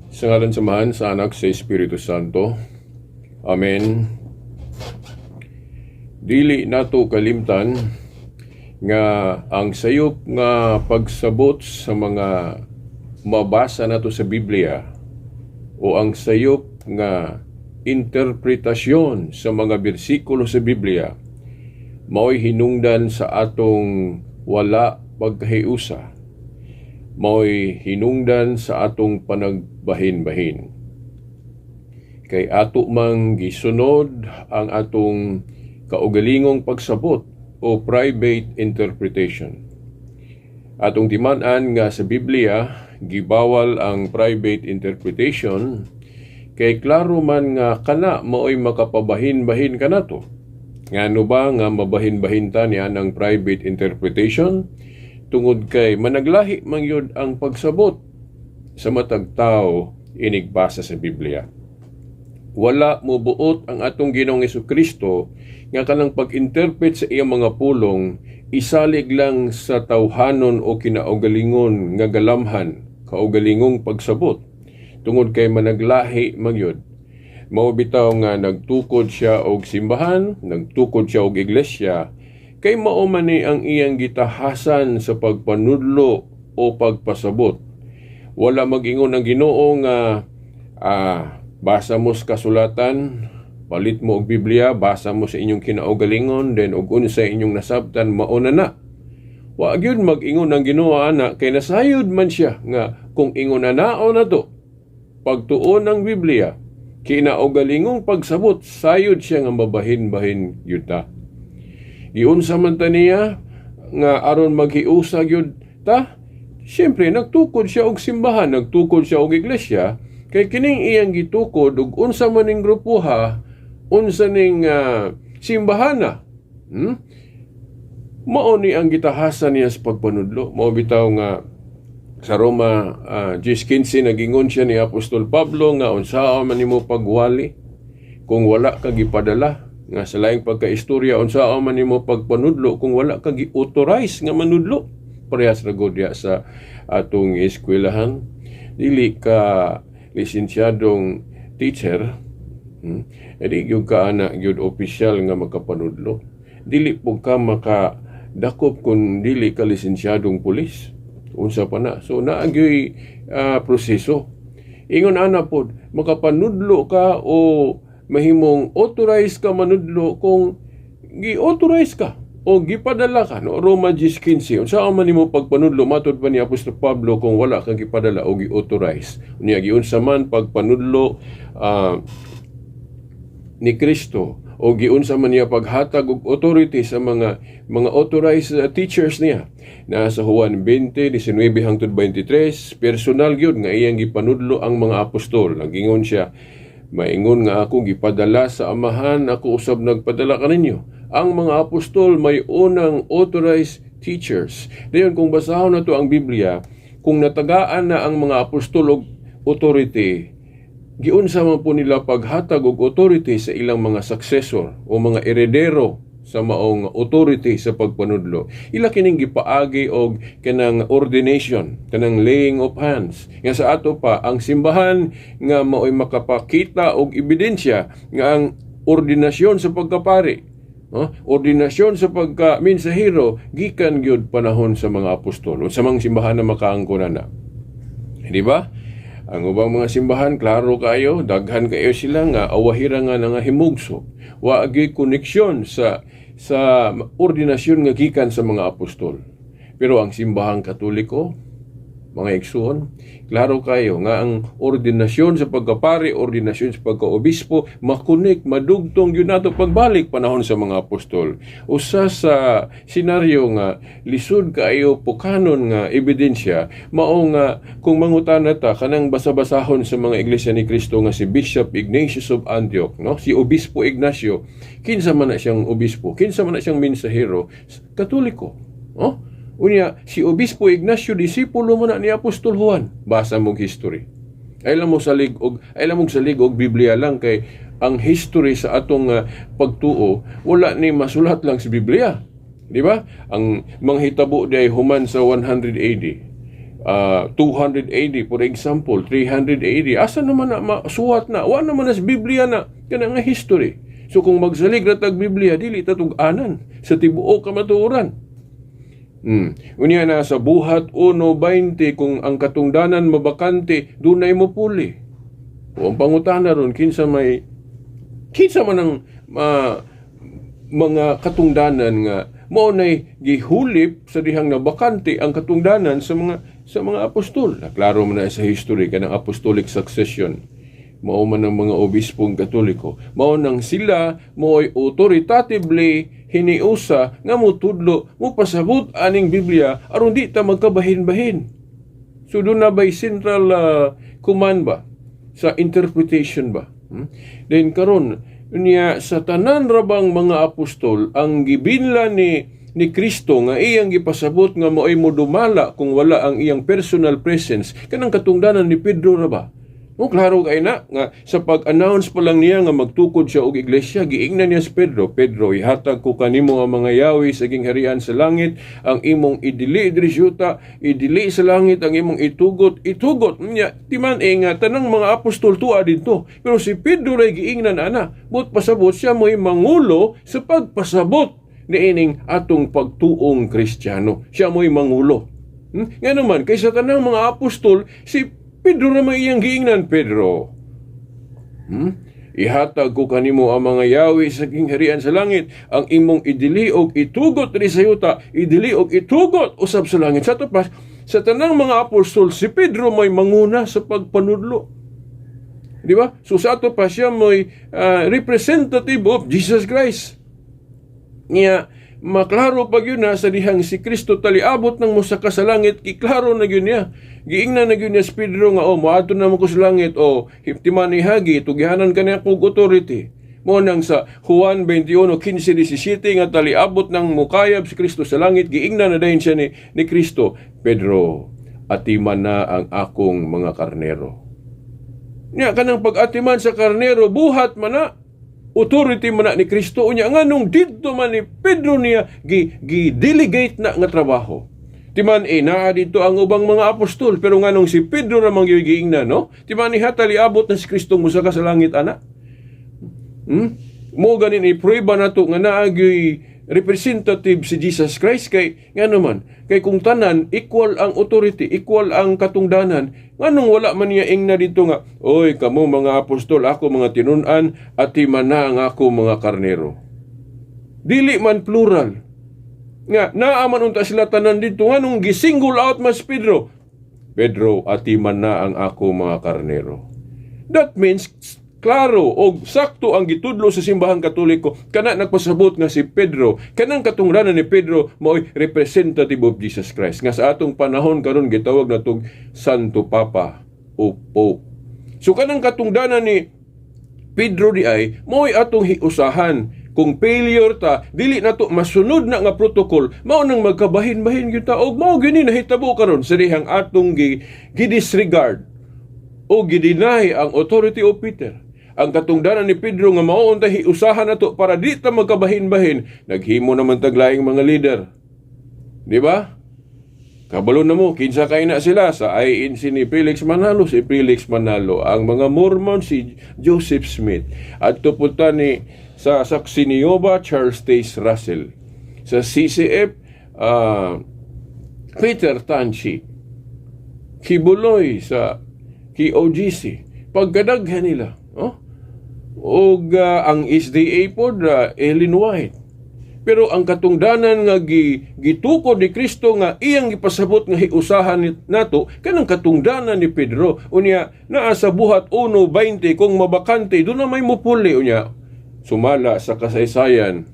Sa ngalan sa Amahan, sa Anak, sa Espiritu Santo. Amen. Dili nato kalimtan nga ang sayop nga pagsabot sa mga mabasa nato sa Biblia o ang sayop nga interpretasyon sa mga bersikulo sa Biblia mao'y hinungdan sa atong wala pagkahiusa, mao'y hinungdan sa atong panagbahin-bahin, kay ato mang gisunod ang atong kaugalingong pagsabot o private interpretation. Atong timan-an nga sa Biblia gibawal ang private interpretation, kay klaro man nga kana mao'y makapabahin-bahin kanato. Ngano ba nga mabahin-bahin ta niya ng private interpretation? Tungod kay managlahi man gyud ang pagsabot sa matag tao inigbasa sa Biblia. Wala mo buot ang atong Ginoong Kristo nga kanang pag-interpret sa iyang mga pulong isalig lang sa tawhanon o kinaugalingon nga galamhan, kaugalingong pagsabot, tungod kay managlahi man gyud. Mao bitaw nga nagtukod siya og simbahan, nagtukod siya og iglesia, kay mao man ni ang iyang gitahasan sa pagpanudlo o pagpasabot. Wala mag-ingon ang Ginoo nga basa mo sa kasulatan, palit mo og Biblia, basa mo sa inyong kinaugalingon, then og unsa inyong nasabtan, mao na na. Wa gyud mag-ingon ang Ginoo ana, kay nasayod man siya nga kung ingon na nao na to pagtuon ng Biblia, kinaugalingong pagsabot, sayod siya nga mabahin-bahin gyud ta. Giunsa man ta niya nga aron maghiusa gyud ta? Siyempre, nagtukod siya og simbahan, nagtukod siya og iglesia, kay kining iyang gitukod ug unsa man ning grupuha, unsa ning simbahana. Mao ni ang gitahasan niya sa pagpanudlo. Mao bitaw nga sa Roma 10:15, nagingon siya ni Apostol Pablo nga unsaa man nimo pagwali kung wala ka gipadala, nga sa laing pagkaistorya, unsaa man nimo pagpanudlo kung wala ka gi-authorize nga manudlo. Parehas ra gud diha sa atong eskwelahan, dili ka lisensyadong teacher, Edi gyud ka ana gyud opisyal nga makapanudlo. Dili pud ka maka dakop kung dili ka lisensyadong pulis. Unsa pa na. So naa gyoy proseso. Ingon ana pod, makapanudlo ka o mahimong authorized ka manudlo kung gi-authorize ka o gipadala ka, no? Roma 10:15, unsa man nimo pagpanudlo, matod pa ni Apostol Pablo, kung wala ka gipadala o gi-authorize? Unya giunsa man pagpanudlo ni Kristo o giunsa man niya paghatag og authority sa mga authorized teachers niya? Na sa Juan 20:19 hangtod 23, personal gyud nga iyang gipanudlo ang mga apostol. Nagingon siya, "Maingon nga ako gipadala sa Amahan, ako usab nagpadala kaninyo." Ang mga apostol may unang authorized teachers. Dayon kung basahon nato ang Biblia, kung natagaan na ang mga apostol og authority, giunsa man po nila paghatag og authority sa ilang mga successor o mga eredero sa maong authority sa pagpanudlo? Ila kining gipaagi og kanang ordination, kanang laying of hands. Nga sa ato pa ang simbahan nga maoy makapakita og ebidensya nga ang ordinasyon sa pagkapari, no? Ordinasyon sa pagka mensahero gikan gyud panahon sa mga apostol. Unsa mang simbahan na makaangkon na? Di ba? Ang ubang mga simbahan, klaro kayo, daghan kayo sila nga awahira nga nga himugso. Wa gyud koneksyon sa ordinasyon nga gikan sa mga apostol. Pero ang Simbahang Katoliko, mga igsuon, klaro kayo nga ang ordinasyon sa pagkapari, ordinasyon sa pagkaobispo, makunik, madugtong yun nato pagbalik panahon sa mga apostol. Usa sa senaryo nga lisod kaayo pukanon nga ebidensya, mao nga kung mangutana ta kanang basa-basahon sa mga Iglesia ni Cristo nga si Bishop Ignatius of Antioch, no? Si Obispo Ignacio, kinsa man na siyang obispo, kinsa man na siyang mensahero? Katoliko. Oh? Unya, si Obispo Ignacio, disipulo man na ni Apostol Juan. Basa mo history. Ay lang mo salig og Biblia lang, kay ang history sa atong pagtuo wala ni masulat lang sa Biblia. Di ba? Ang manghitabo di human sa 100 AD. 200 AD, for example, 300 AD. Asa naman na masuwat na? Wa naman na sa Biblia na kana nga history. So kung magsalig ra tag Biblia, dili ta tug-anan sa tibuok kamatuoran. Unya na sa Buhat 1:20, kung ang katungdanan mabakante, dunay mo puli. O ang pangutana ron, kinsa man ang mga katungdanan nga mao nay gihulip sa dihang nabakante ang katungdanan sa mga apostol? Na klaro man na sa history kanang apostolic succession. Mao man ang mga obispong Katoliko. Mao nang sila mo'y authoritatively hiniusa nga mutudlo, mupasabot aning Biblia aron di ta magkabahin-bahin. So duna ba'y central command ba sa interpretation ba? Then karon niya, sa tanan ra bang mga apostol ang gibinla ni Kristo nga iyang gipasabot nga mao'y modumala kung wala ang iyang personal presence, kanang katungdanan ni Pedro ra ba? No, klaro kay na nga sa pag-announce pa lang niya nga magtukod siya og iglesia, giingnan niya si Pedro, "Pedro, ihatag ko kanimo ang mga yawi sa gingharian sa langit, ang imong idili diri sa yuta, idili sa langit, ang imong itugot, itugot." Nya timan eh nga tanang mga apostol tuwa didto. Pero si Pedro ray giingnan ana, but pasabot siya mo'y mangulo sa pagpasabot niining atong pagtuong Kristiyano. Siya mo'y mangulo. Nga naman, kaysa tanang mga apostol, si Pedro na may iyang giingnan, "Pedro, Ihatag ko kanimo ang mga yawi sa gingharian sa langit, ang imong idili og itugot diri sa yuta, idili og itugot usab sa langit." Sa tapas, sa tanang mga apostol, si Pedro may manguna sa pagpanudlo. Di ba? So sa ato pa, siya may representative of Jesus Christ. Nga maklaro pag yun na sa dihang si Kristo taliabot ng mosaka sa langit, kiklaro na yun niya. Giingnan na yun niya si Pedro nga, "Oh, moadto na mo ko sa langit, oh, hiptiman ni hagi, tugihanan ka niya kog authority." Mo nang sa Juan 21:15, 17 nga taliabot ng mukayab si Kristo sa langit, giingnan na dayon siya ni Kristo, "Pedro, atiman na ang akong mga karnero." Nya kanang pag-atiman sa karnero, buhat man na, authority man na ni Kristo. Unya nganong didto man ni Pedro niya gi, gi delegate na nga trabaho? Timan eh naa dito ang ubang mga apostol, pero nganong si Pedro ra man gyud giingnan, no? Timan ni hatali abot na si Kristo musaka sa langit ana. Mo ganin iprueba nato nga naa gyoy representative si Jesus Christ, kay nga naman kay kung tanan equal ang authority, equal ang katungdanan, nganong wala man niya ingna dito nga, "Oy, kamo mga apostol, ako mga tinun-an, atiman na ang ako mga karnero"? Dili man plural nga naa man unta sila tanan dito, nganong gisingle out mas Pedro? "Pedro, atiman na ang ako mga karnero." That means klaro og sakto ang gitudlo sa Simbahang Katoliko kana nagpasabot nga si Pedro, kanang katungdanan ni Pedro, mao'y representative of Jesus Christ nga sa atong panahon karon gitawag natog Santo Papa o Pope. So kanang katungdanan ni Pedro di ay mao'y atong hiusahan. Kung failure ta, dili nato masunod na nga protocol, mao nang magkabahin-bahin gyud ta, og mao gyud ni nahitabo karon sa dihang atong gi disregard o gideny ang authority of Peter. Ang katungdanan ni Pedro nga mao unta hiusahan nato para di ta magkabahin-bahin, naghimo naman tag laing mga leader. Di ba? Kabalo na mo, kinsa kay na sila sa INC ni Felix Manalo, si Felix Manalo. Ang mga Mormon, si Joseph Smith. At punta ni sa Saksi ni Jehovah, Charles Taze Russell. Sa CCF, Peter Tanchi. Quiboloy sa KOJC. Pagkadaghan nila. Oh? Og ang SDA pod, Ellen White. Pero ang katungdanan nga gitukod ni Kristo nga iyang gipasabot nga hiusahan nato, kanang katungdanan ni Pedro. Unya naa sa Buhat 1:20, kung mabakante, duna may mupuli. Unya sumala sa kasaysayan,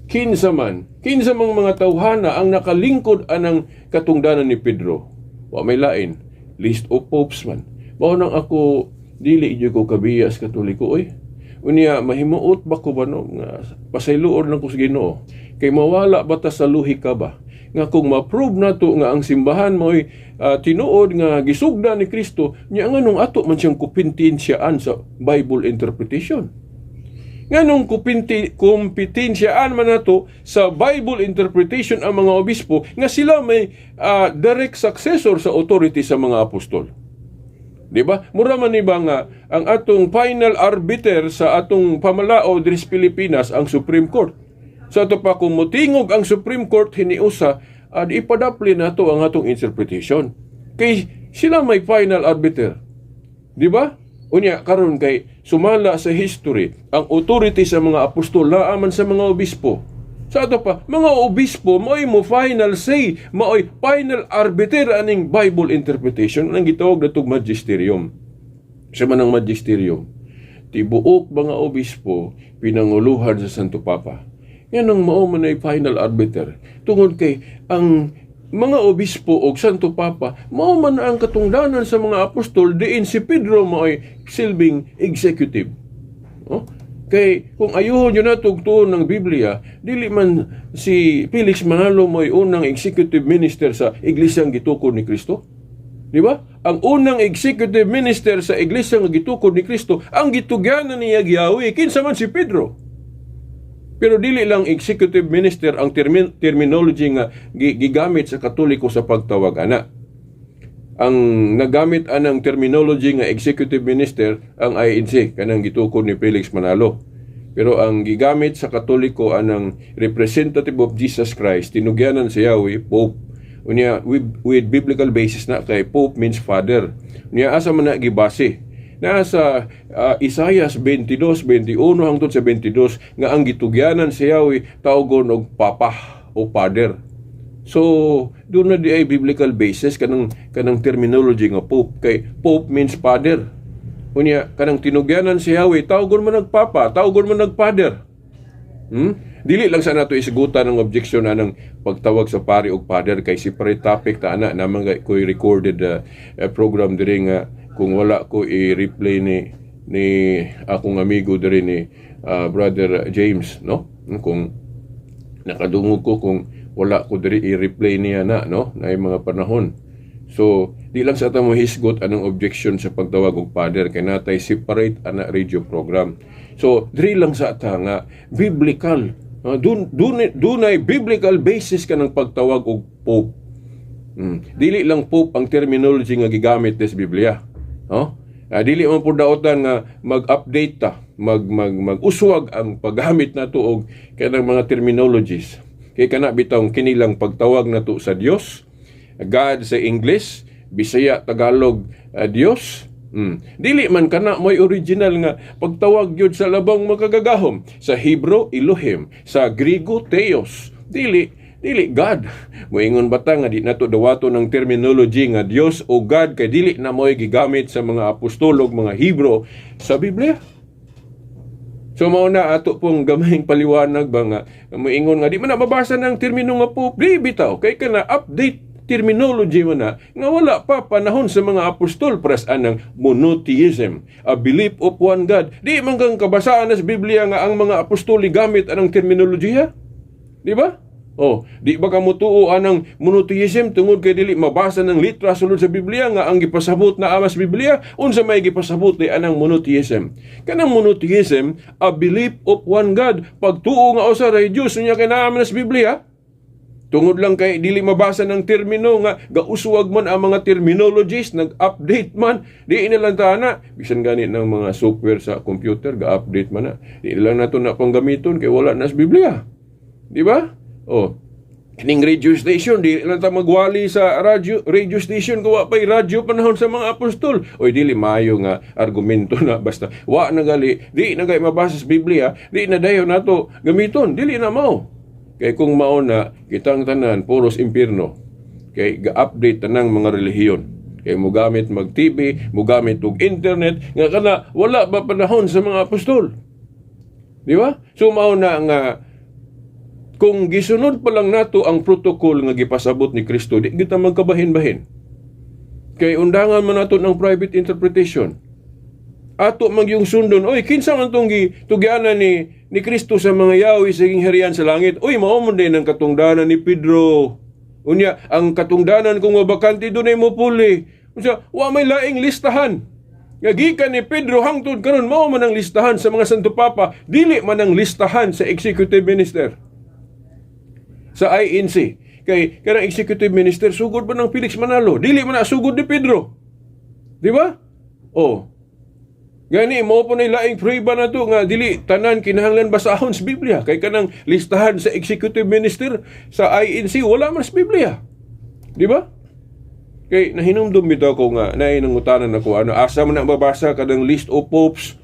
kinsa mang mga tawhana ang nakalingkod anang katungdanan ni Pedro? Wa may lain, list of popes man. Mao nang ako dili jud ko kabiya sa Katoliko oy. Unya mahimuot ba ko ba, no, nga pasayloon lang ko sa Ginoo kay mawala ba ta sa lohika ba nga kung ma-prove nato nga ang simbahan mo'y tinuod nga gisugda ni Kristo, nya nganong ato man siyang kumpetensiyaan sa Bible interpretation? Nganong kompetensyaan man nato sa Bible interpretation ang mga obispo nga sila may direct successor sa authority sa mga apostol? Di ba? Mura man ni ba nga ang atong final arbiter sa atong pamalaod diri sa Pilipinas ang Supreme Court. Sa ato pa, kung motingog ang Supreme Court hiniusa, ad ipadapli nato ang atong interpretation. Kay sila may final arbiter. Di ba? Unya karon, kay sumala sa history, ang authority sa mga apostol naa man sa mga obispo. Sa ato pa, mga obispo mao'y mo final say, mao'y final arbiter aning Bible interpretation ang gitawag natog magisterium. Sa man ang magisterium, tibuok mga obispo pinanguluhan sa Santo Papa. Yan ang mao man ay final arbiter. Tungod kay ang mga obispo og Santo Papa mao man ang katungdanan sa mga apostol, diin si Pedro mao'y silbing executive. Oh? Kay kung ayuhon yun na tuon ng Biblia, dili man si Felix Manalo mo'y unang executive minister sa Iglesyang gitukod ni Kristo. Di ba? Ang unang executive minister sa Iglesia nga gitukod ni Kristo, ang gitugyanan niya giyawi, kinsa man si Pedro. Pero dili lang executive minister ang terminology nga gigamit sa Katoliko sa pagtawag ana. Ang nagamit anang terminology nga executive minister ang INC, kanang gitukod ni Felix Manalo. Pero ang gigamit sa Katoliko anang representative of Jesus Christ, tinugyanan sa Yahweh, Pope. Unya with biblical basis na, kay Pope means father. Unya asa man na gibase? Nasa Isaias 22:21 hangtod sa 22 nga ang gitugyanan sa Yahweh tawgon og papa o father. So, doon na di ay biblical basis kanang terminology nga Pope, kay Pope means father. Unya kanang tinugyanan si Yahweh tawgon man nagpapa, tawgon man nagfather. Dili lang sa nato isgutan ang objection anang pagtawag sa pari og father, kay separate topic ta ana naman ko'y recorded program diri nga kung wala ko i-replay ni akong amigo diri ni Brother James, no? Kung nakadungog ko, kung wala ko diri, i-replay niya na, no, na mga panahon. So di lang sa ta mo hisgot anong objection sa pagtawag og father, kay natay separate ana radio program. So diri lang sa ta nga biblical, dun dun dunay biblical basis kanang pagtawag og Pope. Dili lang Pope ang terminology nga gigamit des Biblia, no? Dili man pud daotan nga mag-update ta, mag mag mag-uswag ang paggamit nato og kanang mga terminologies. Kay kana bitawng kinilang pagtawag nato sa Dios, God sa English, Bisaya, Tagalog, Dios. Dili man kana mo'y original nga pagtawag gyud sa labang makagagahom. Sa Hebrew, Elohim, sa Griego, Theos. Dili God. Moingon ba ta nga di nato dawaton ng terminology nga Dios o God kay dili na mo'y gigamit sa mga apostol ug mga Hebrew sa Biblia? So mao na ato pong gamayng paliwanag ba nga moingon nga di man na mabasa ng termino nga Pope, di bitaw, kay kana update terminology man na nga wala pa panahon sa mga apostol, pres anang monotheism, a belief of one God. Di man kang kabasaan sa Biblia nga ang mga apostol gamit anang terminologiya. Di ba? Oh, di ba ka mutuo anang monotheism tungod kay dili mabasa ng litra sulod sa Biblia nga ang gipasabot na amas Biblia? Unsa may gipasabot di anang monotheism? Kanang monotheism, a belief of one God, pagtuo nga usa ra Dios. Unya kay naa man sa Biblia. Tungod lang kay dili mabasa ng termino nga gauswag man ang mga terminologies, nag-update man, di na lang ta na. Bisan gani ng mga software sa computer, ga-update man na. Di lang nato na panggamiton kay wala na sa Biblia. Di ba? Oh. Kining radio station, di lang ta magwali sa radio radio station kung wa pa'y radyo panahon sa mga apostol. Oy, dili maayo nga argumento na basta wa na gali, di na gay mabasa sa Biblia, di na dayon nato gamiton, dili na mao. Kay kung mao na, kitang tanan puros impierno. Kay ga-update tanang mga relihiyon. Kay mogamit mag TV, mogamit og internet nga kana wala ba panahon sa mga apostol. Di ba? So mao na nga kung gisunod pa lang nato ang protocol nga gipasabot ni Kristo, di kita magkabahin-bahin. Kay undangan man nato ng private interpretation. Ato magyung sundon, oy, kinsa man tong gitugyanan ni Kristo sa mga yawi sa gingharian sa langit? Oy, mao man din ang katungdanan ni Pedro. Unya, ang katungdanan kung mabakante, dunay mo puli. Unsa, wa may laing listahan. Nga gikan ni Pedro hangtod karon mao man ang listahan sa mga Santo Papa, dili man ang listahan sa executive minister sa INC. Kay kanang executive minister, sugod pa ng Felix Manalo, dili man na sugod ni Pedro. Di ba? Oh. Gani mo po na laing prueba na to nga dili tanan kinahanglan basahon sa Biblia, kay kanang listahan sa executive minister sa INC, wala man sa Biblia. Di ba? Kay nahinumdum bitaw ko nga naay nangutanan ako ano, asa man na mabasa kanang list of popes?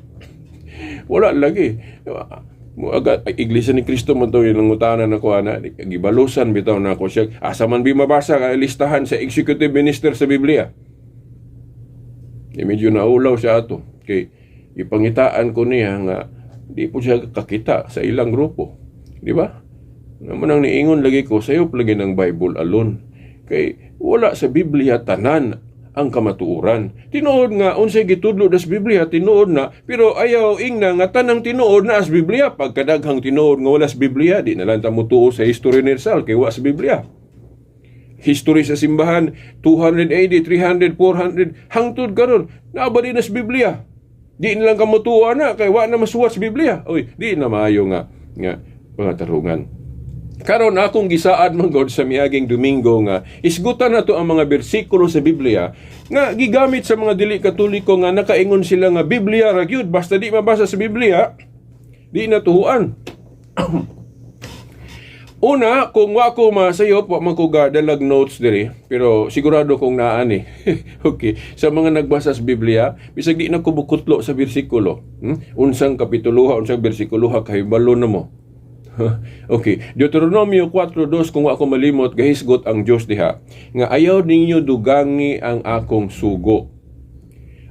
Wala lagi. Aga, Iglesia ni Cristo man to yung nangutanan ako ana, gibalusan bitaw na ako siya. Asa man bi mabasa ka listahan sa executive minister sa Biblia? Di medyo naulaw siya ato. Kay ipangitaan ko niya nga di po siya kakita sa ilang grupo. Di ba? Naman ang niingon lagi ko, sayop lagi ng Bible alone. Kay wala sa Biblia tanan ang kamatuoran. Tinuod nga unsay gitudlo das Biblia, tinuod na, pero ayaw ingna nga tanang tinuod na as Biblia. Pagkadaghang tinuod nga wala sa Biblia, di na lang ta motuo sa history ni Rizal kay wa sa Biblia. History sa simbahan 280, 300, 400 hangtod karon, naa ba din na sa Biblia? Di na lang ka motuo na kay wa na masuwat sa Biblia. Oy, di na maayo nga mga tarungan. Karon, akong gisaad man god sa miaging Domingo nga isgutan nato ang mga bersikulo sa Biblia nga gigamit sa mga dili Katoliko nga nakaingon sila nga Biblia ra gyud, basta di mabasa sa Biblia, di na tuhuan. Una, kung wa ko masayop, wa man ko gadalag notes diri, pero sigurado kong naa ni. Okay, sa mga nagbasa sa Biblia, bisag di na ko bukutlo sa bersikulo. Unsang kapituluha, unsang bersikuloha, kahibalo na mo. Okay, Deuteronomio 4:2, kung wa ko malimot, gahisgot ang Dios diha nga ayaw ninyo dugangi ang akong sugo.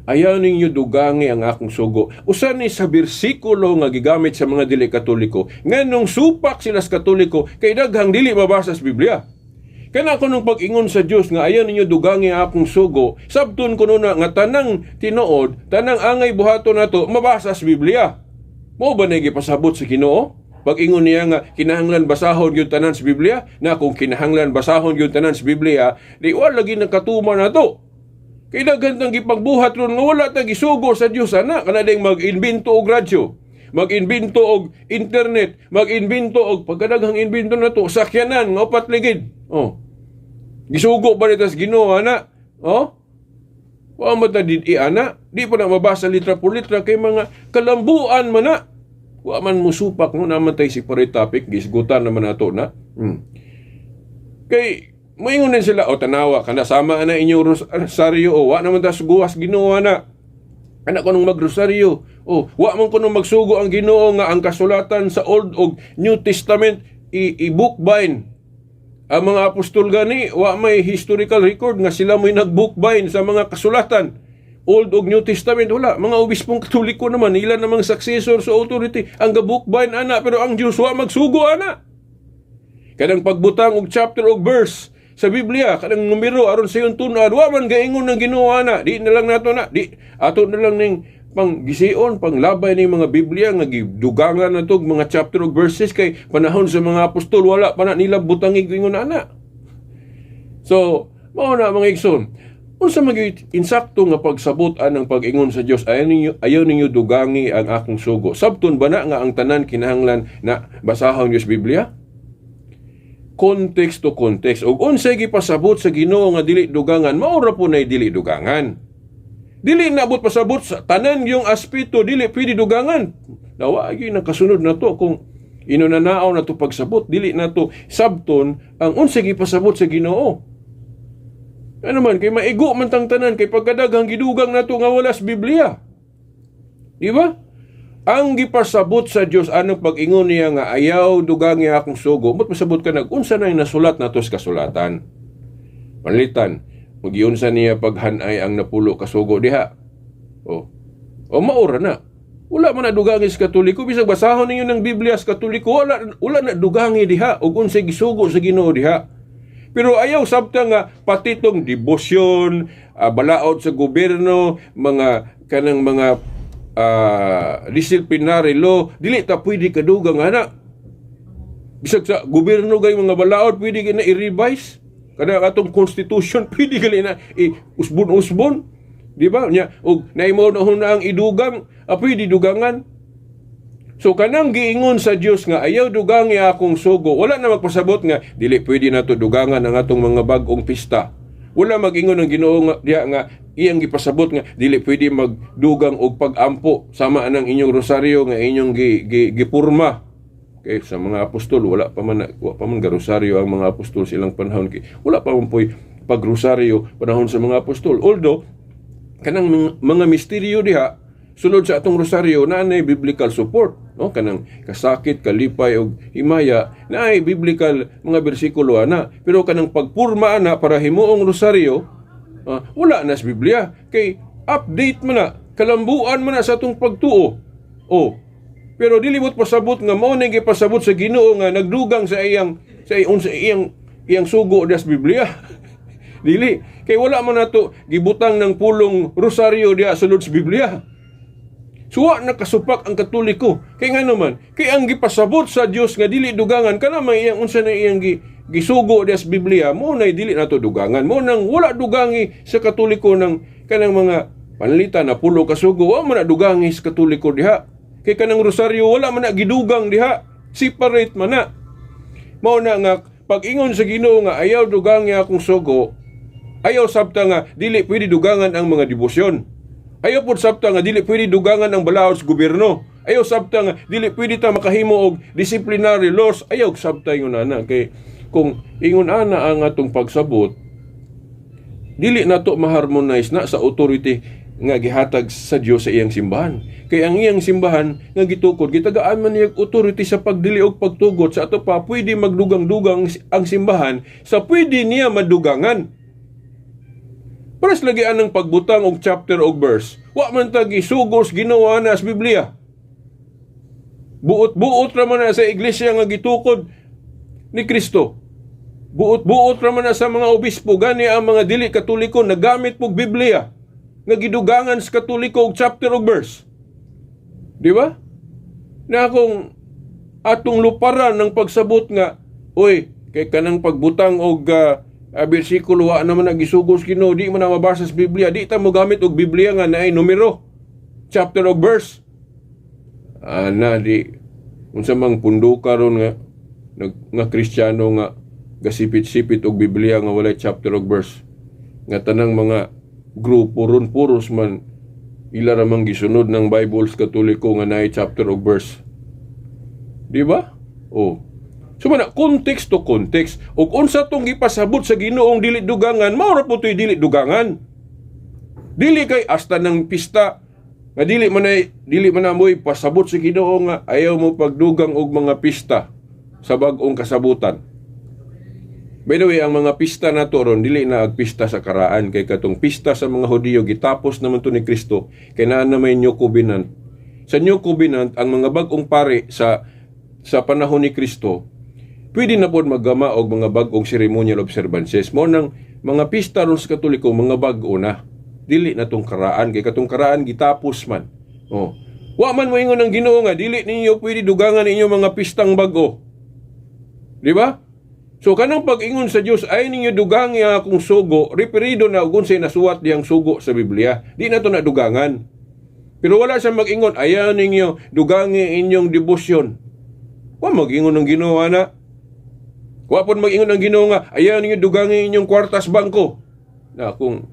Ayaw ninyo dugangi ang akong sugo. Usa ni sa bersikulo nga gigamit sa mga dili Katoliko. Nganong supak sila sa Katoliko kay daghang dili mabasa sa Biblia. Kana ko nung pag-ingon sa Dios nga ayaw ninyo dugangi ang akong sugo, sabton ko na nga tanang tinuod, tanang angay buhaton nato mabasa sa Biblia. Mo ba na gipasabot sa Ginoo? Pag-ingon niya nga kinahanglan basahon gyud tanan sa Biblia, na kung kinahanglan basahon gyud tanan sa Biblia, di wala lagi nakatuma na to. Kay daghan tang gipagbuhat ron nga wala ta gisugo sa Dios ana, kana ding mag-imbento og radyo, mag-imbento og internet, mag-imbento og pagkadaghang imbento na to, sakyanan nga upat ligid. Oh. Gisugo ba nito sa Ginoo ana? Oh? Wa man ta did ana, di pa na mabasa litra por litra kay mga kalambuan man na. Wa man musupak no naman tay separate topic, gisgutan naman nato na. Kay moingon din sila, o tanawa kana sama na inyong rosaryo, o wa naman ta suguas Ginoo na. Anak ko nung magrosaryo. O, wa man ko nung magsugo ang Ginoo nga ang kasulatan sa Old og New Testament i-bookbind. Ang mga apostol gani, wa may historical record nga sila mo'y nag-bookbind sa mga kasulatan. Old og New Testament, wala. Mga obispong Katoliko naman, ilan namang successor sa authority ang ga-bookbind ana, pero ang Diyos wa magsugo ana. Kanang pagbutang og chapter og verse sa Biblia, kanang numero aron sa iyong tun-an, wa man gaingon ng Ginoo ana. Di na lang nato na, di ato na lang ning pang gision, pang labay ning mga Biblia nga gidugangan na to og mga chapter og verses, kay panahon sa mga apostol wala pa na nila butangig ingon ana. So, mao na, mga igsoon. Unsa magig insakto nga pagsabot anang pag-ingon sa Dios, ayaw ninyo dugangi ang akong sugo? Sabton ba na nga ang tanan kinahanglan na basahon niyo sa Biblia? Context to context. Ug unsay gipasabot sa Ginoo nga dili dugangan, mao ra po nay dili dugangan. Dili nabot pasabot sa tanan yung aspeto dili pwede dugangan. Nawa gyud nakasunod na to kung inunanaaw na to pagsabot, dili na to sabton ang unsay gipasabot sa Ginoo. Ano man kay maigo man tang tanan kay pagkadaghang gidugang nato nga wala sa Biblia. Di ba? Ang gipasabot sa Dios anong pag-ingon niya nga ayaw dugangi akong sugo, mot pasabot ka nag unsa na yung nasulat nato sa kasulatan. Panalitan, magiunsa niya paghanay ang 10 ka sugo diha. Oh. O maura na. Wala man na dugangi sa Katoliko, bisag basahon ninyo ng Biblia sa Katoliko, wala na dugangi diha ug unsay gisugo sa Ginoo diha. Pero ayaw sabta nga pati tong debosyon, balaod sa gobyerno, mga kanang mga disciplinary law, dili ta pwede kadugang ana. Bisag sa gobyerno gay mga balaod pwede na i-revise. Kada atong constitution pwede gali na i-usbon-usbon. Di ba? Nya og naimo na ang idugang, apoy di dugangan. So kanang giingon sa Dios nga ayaw dugangi akong sugo, wala na magpasabot nga dili pwede nato dugangan ang atong mga bag-ong pista. Wala mag-ingon ang Ginoo nga diha nga iyang gipasabot nga dili pwede magdugang og pag-ampo sama anang inyong rosaryo nga inyong gi gipurma. Kay sa mga apostol wala pa man garosaryo ang mga apostol sa ilang panahon, kay wala pa man poy pagrosaryo panahon sa mga apostol. Although kanang mga misteryo diha sulod sa atong rosaryo na nay biblical support, no? Kanang kasakit, kalipay og himaya, naay biblical mga bersikulo ana, pero kanang pagpurma ana para himuong rosaryo, wala na sa Biblia, kay update man na, kalambuan man na sa atong pagtuo. Oh, pero dili mo't pasabot nga mao na gipasabot sa Ginoo nga nagdugang sa iyang iyang sugo diha sa Biblia. Dili kay wala man nato gibutang ng pulong rosaryo diha sulod sa Biblia. Suwa na kasupak ang Katoliko. Kay nga naman, kay ang gipasabot sa Dios nga dili dugangan kana may iyang unsa na iyang gisugo diha sa Biblia, mo na dili nato dugangan. Mo nang wala dugangi sa Katoliko ng kanang mga panlita na pulo ka sugo, wa man na dugangi sa Katoliko diha. Kay kanang rosaryo wala man na gidugang diha. Separate man na. Mao na nga pag-ingon sa Ginoo nga ayaw dugangi akong sugo, ayaw sabta nga dili pwede dugangan ang mga debosyon. Ayaw pod sabta nga dili pwede dugangan ang balaod sa gobyerno. Ayaw sabta nga dili pwede ta makahimo og disciplinary laws. Ayaw sabta ingon ana, kay kung ingon ana ang atong pagsabot, dili nato ma-harmonize na sa authority nga gihatag sa Dios sa iyang simbahan. Kay ang iyang simbahan nga gitukod, gitagaan man niya og authority sa pagdili og pagtugot. Sa ato pa, pwede magdugang-dugang ang simbahan sa pwede niya madugangan. Paras lagi anang pagbutang og chapter og verse. Wa man ta gisugos Ginoo na sa Biblia. Buot-buot ra man na sa iglesia nga gitukod ni Kristo. Buot-buot ra man na sa mga obispo. Gani ang mga dili Katoliko nagamit pog Biblia nga gidugangan sa Katoliko og chapter og verse. Di ba? Na kung atong luparan ng pagsabot nga, "Oy, kay kanang pagbutang og bersikulo wa naman nagisugos Ginoo, di man na mabasa sa Biblia, di ta mo gamit og Biblia nga naay numero, chapter og verse." Ana di unsa mang pundo karon nga nga Kristiyano nga gasipit-sipit og Biblia nga walay chapter og verse, nga tanang mga grupo ron puros man ila ra mang gisunod ng Bible sa Katoliko nga naay chapter og verse, di ba? Oh. So man context to context. Ug unsa tong gipasabot sa Ginoong dili dugangan, mao ra po to'y dili dugangan. Dili kay hasta ng pista nga dili man na mo'y pasabot sa Ginoo nga ayaw mo pagdugang og mga pista sa bag-ong kasabutan. By the way, ang mga pista nato ron dili na ag pista sa karaan, kay katong pista sa mga Hudiyo gitapos naman to ni Kristo, kay naa na may New Covenant. Sa New Covenant, ang mga bag-ong pare sa panahon ni Kristo pwede na pod maggama og mga bag-ong ceremonial observances. Mo nang mga pista ron sa Katoliko mga bag-o na. Dili na tong karaan, kay katong karaan gitapos man. Oh. Wa man moingon ang Ginoo nga dili ninyo pwede dugangan ninyo mga pistang bag-o. Di ba? So kanang pag-ingon sa Dios ay ninyo dugangi ang akong sugo, referido na og unsay nasuwat diyang sugo sa Biblia. Di na to na dugangan. Pero wala siya mag-ingon, "Ayaw ninyo dugangi inyong debosyon." Wa mag-ingon ng Ginoo ana. Wa pud mag-ingon ang Ginoo nga ayaw ninyo dugangi inyong kwartas bangko. Na kung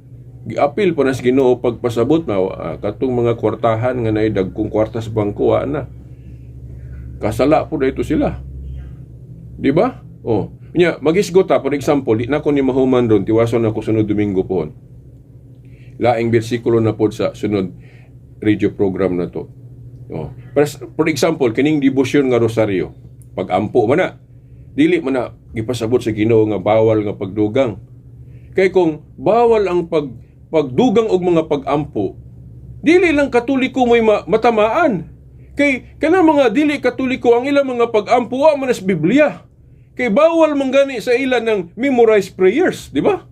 giapil pa na sa Ginoo pagpasabot na katong mga kwartahan nga naay dagkong kwartas bangko, wa na. Kasala po dito sila. Di ba? Oh. Nya, magisgot ta, for example, di na ko ni mahuman ron, tiwason ako sunod Domingo po. Laing bersikulo na pod sa sunod radio program na to. Oh. Pero, for example, kining debosyon nga rosaryo, pag-ampo man na, dili man na gipasabot sa Ginoo nga bawal nga pagdugang. Kay kung bawal ang pagdugang og mga pag-ampo, dili lang Katoliko mo'y matamaan. Kay kanang mga dili Katoliko, ang ilang mga pag-ampo wa man sa Biblia. Kay bawal man gani sa ila ng memorize prayers, di ba?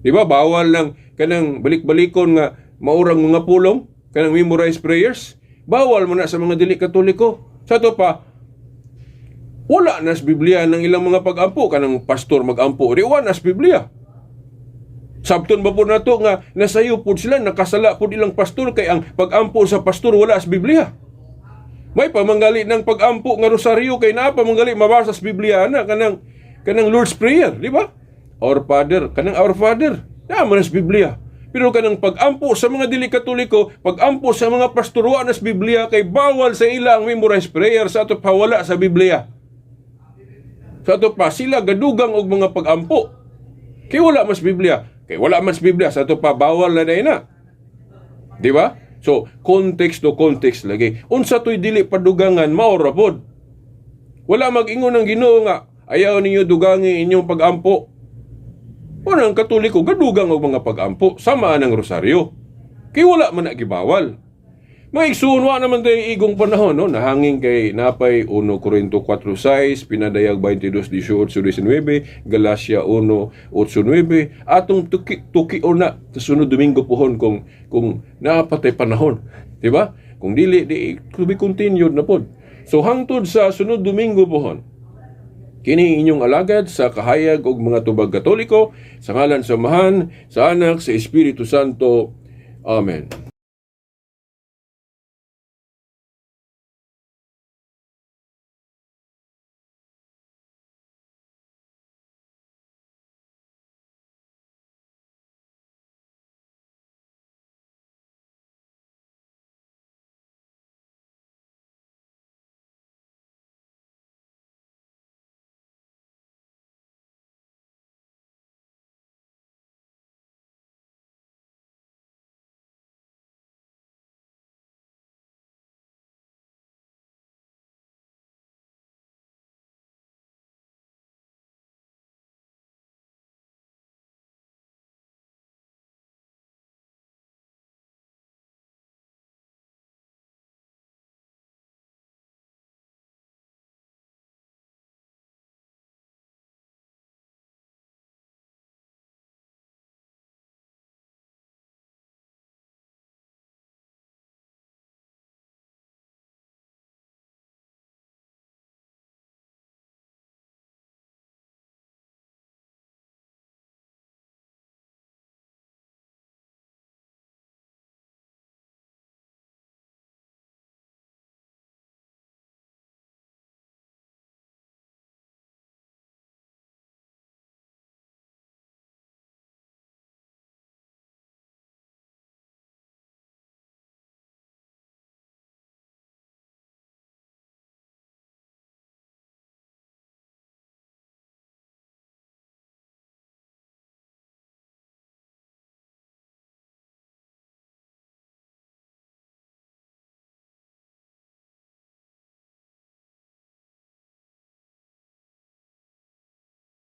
Di ba? Bawal lang kanang balik-balikon nga maurang mga pulong, kanang memorize prayers. Bawal man na sa mga dili Katoliko. Sa to pa, wala na sa Biblia ng ilang mga pag-ampo. Kanang pastor mag-ampo, di wa na sa Biblia. Sabton ba po nato nga nasayop pod sila, nakasala pod ilang pastor kay ang pag-ampo sa pastor wala sa Biblia? May pamangali ng pag-ampo nga rosaryo kay naa pamangali mabasa sa Biblia na kanang Lord's Prayer, di ba? Our Father, kanang Our Father, naa man sa Biblia. Pero kanang pag-ampo sa mga dili Katoliko, pag-ampo sa mga pastor, wa na sa Biblia kay bawal sa ila ang memorize prayer sa ato pa wala sa Biblia. Sa ato pa sila gadugang og mga pag-ampo. Kay wala mas Biblia. Kay wala mas Biblia sa ato pa bawal na na. Di ba? So, context to context lagi. Unsa to'y dili padugangan, mao ra pod. Wala mag-ingon ng Ginoo nga ayaw ninyo dugangi inyong pag-ampo. Wala ang Katoliko gadugang og mga pag-ampo sama ng rosaryo. Kay wala man na gibawal. Mga igsuon, wa naman tayo igong panahon, no? Nahangin kay napay 1 Korinto 4.6, Pinadayag 22.18-19, Galacia 1.8-9, atong tuki, tuki o na sa sunod Domingo pohon kung napatay panahon. Di ba? Kung dili, di, to be continued na pod. So hangtod sa sunod Domingo pohon, kini inyong alagad sa kahayag og mga tubag Katoliko, sa ngalan sa Amahan, sa Anak, sa Espiritu Santo. Amen.